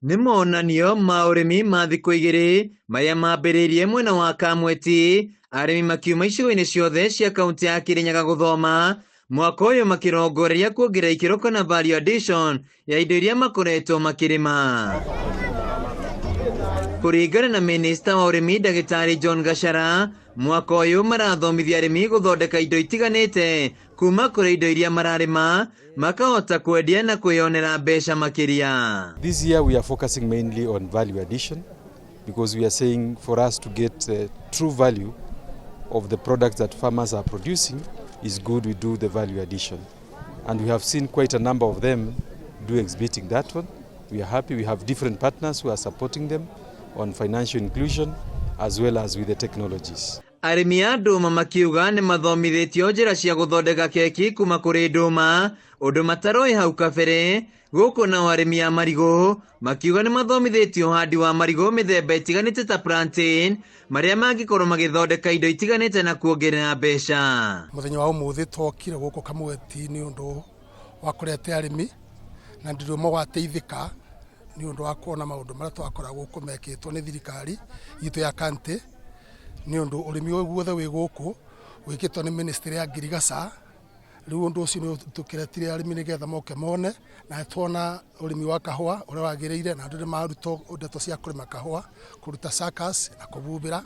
Nĩ monanio ma ũrĩmi ma thikũ igĩrĩ marĩa mambĩrĩirie mwena wa Kamweti, arĩmi makiuma icigo-inĩ ciothe cia kaunti ya Kirinyaga gũthoma, mwaka ũyũ makĩrongoreria kuongerera ikĩro kana value addition ya indo iria makoretwo makĩrĩma. Kũringana na minista wa ũrĩmi Ndagĩtarĩ John Gachara, mwaka ũyũ marathomithia arĩmi gũthondeka indo itiganĩte kuma kũrĩ indo iria mararĩma makahota kwendia na kwĩyonera mbeca makĩria. This year we are focusing mainly on value addition because we are saying for us to get the true value of the products that farmers are producing is good we do the value addition. And we have seen quite a number of them do exhibiting that one. We are happy we have different partners who are supporting them on financial inclusion as well as with the technologies. Arĩmi a ndũma makiuga nĩ mathomithĩtio njĩra cia gũthondeka keki kuma kũrĩ ndũma ũndũ mataroĩ hau kabere. Gũkũ nao arĩmi a marigũ makiuga nĩ mathomithĩtio ũhandi wa marigũ mĩthemba ĩtiganĩte ta plantain marĩa mangĩkorwo magĩthondeka indo itiganĩte na kuongerera mbeca. Mũthenya wa ũmũthĩ twokire gũkũ Kamweti nĩ ũndũ wa kũrete arĩmi na ndĩrĩ ũmwe wateithĩka nĩ ũndũ wa kuona maũndũ marĩa twakora gũkũ mekĩtwo nĩ thirikari itũ ya county nĩ ũndũ ũrĩmi ũyũ guothe wĩ gũkũ wĩkĩtwo nĩ ministry ya ngirigaca. Rĩu ũndũ ũcio nĩ tũkĩretire arĩmi nĩgetha moke mone na tuona ũrĩmi wa kahũa ũrĩa wagĩrĩire na andũ nĩ marutwo ndeto cia kũrĩma kahũa, kũruta suckers na kũbubĩra.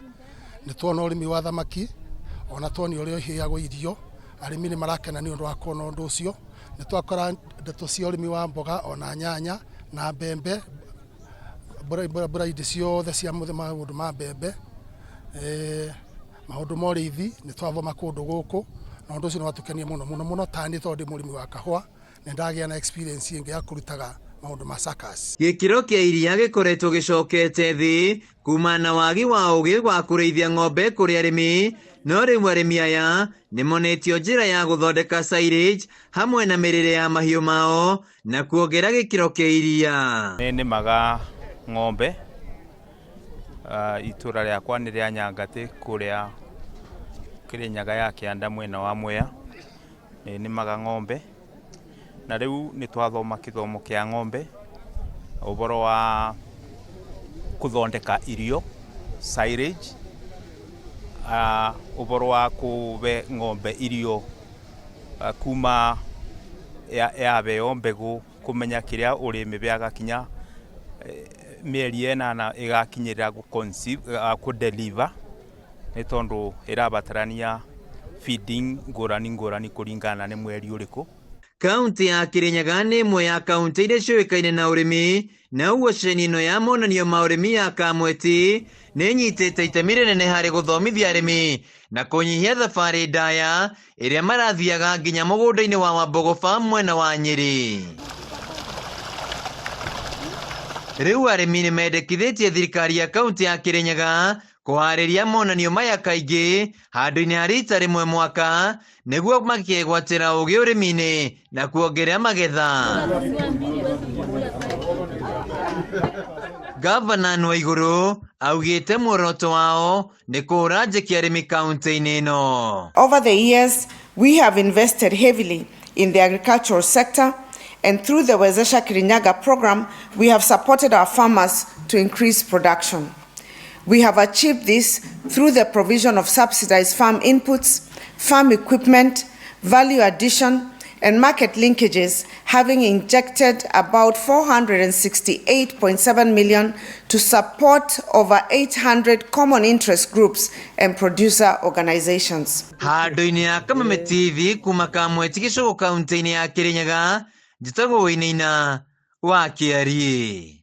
Nĩ tuona ũrĩmi wa thamaki ona tuonio ũrĩa iheagwo irio, arĩmi nĩ marakena nĩ ũndũ wa kuona ũndũ ũcio. Nĩ twakora ndeto cia ũrĩmi wa mboga ona nyanya na mbembe, mbura ciothe cia maũndũ ma mbembe, maũndũ ma ũrĩithi nĩ twathoma kũndũ gũkũ na ũndũ ũcio nĩ watũkenia mũno mũno mũno tani tondũ ndĩ mũrĩmi wa kahũa nĩ ndagĩa na experience ĩngĩ ya kũrutaga maũndũ ma suckers. Gĩkĩro kĩa iria gĩkoretwo gĩcokete thĩ kuma na wagi wa ũgĩ wa kũrĩithia ng'ombe kũrĩ arĩmi, no rĩu arĩmi aya nĩ monetio njĩra ya gũthondeka silage hamwe na mĩrĩre ya mahiũ mao na kuongera gĩkĩro kĩa iria. Nĩ nĩmaga ng'ombe, itũra rĩakwa nĩ rĩa Nyangatĩ kũrĩa Kĩrĩnyaga ya kĩanda mwena wa Mwea, nĩ nĩmaga ng'ombe na rĩu nĩ twathoma kĩthomo kĩa ng'ombe, ũhoro wa kũthondeka irio silage, ũhoro wa kũhe ng'ombe irio kuma yaheo mbegũ kũmenya kĩrĩa ũrĩmĩheaga kinya mĩeri ĩnana ĩgakinyĩrĩra kũ deliver nĩ tondũ ĩrabatarania feeding ngũrani ngũrani kũringana nĩ mweri ũrĩkũ. Kaunti ya Kirinyaga nĩ ĩmwe ya kaunti iria ciũĩkaine na ũrĩmi na ũguo ceceni ĩno ya monanio ma ũrĩmi ya Kamweti nĩ ĩnyitĩte itemi rĩnene harĩ gũthomithia arĩmi na kũnyihia thabarĩ ndaya ĩrĩa marathiaga nginya mũgũnda-inĩ wa Wambogo Farm mwena wa Nyĩrĩ. Rĩu arĩmi nĩ mendekithĩtie thirikari ya kaunti ya Kirinyaga kũharĩria monanio maya kaingĩ handũ-inĩ ha rita rĩmwe mwaka nĩguo makegwatĩra ũgĩ ũrĩmi-inĩ na kuongerera magetha. Gavana Nwaigũrũ augĩte muoroto wao nĩ kũhũra njeki arĩmi kaunti-inĩ ĩno. Over the years, we have invested heavily in the agricultural sector, and through the Wezesha Kirinyaga program, we have supported our farmers to increase production. We have achieved this through the provision of subsidized farm inputs, farm equipment, value addition, and market linkages, having injected about 468.7 million to support over 800 common interest groups and producer organizations. Handũ-inĩ ya Kameme TV kuma Kamweti Gĩcũgũ kaunti-inĩ ya Kirinyaga, njĩtagwo Wainaina wa Kĩariĩ.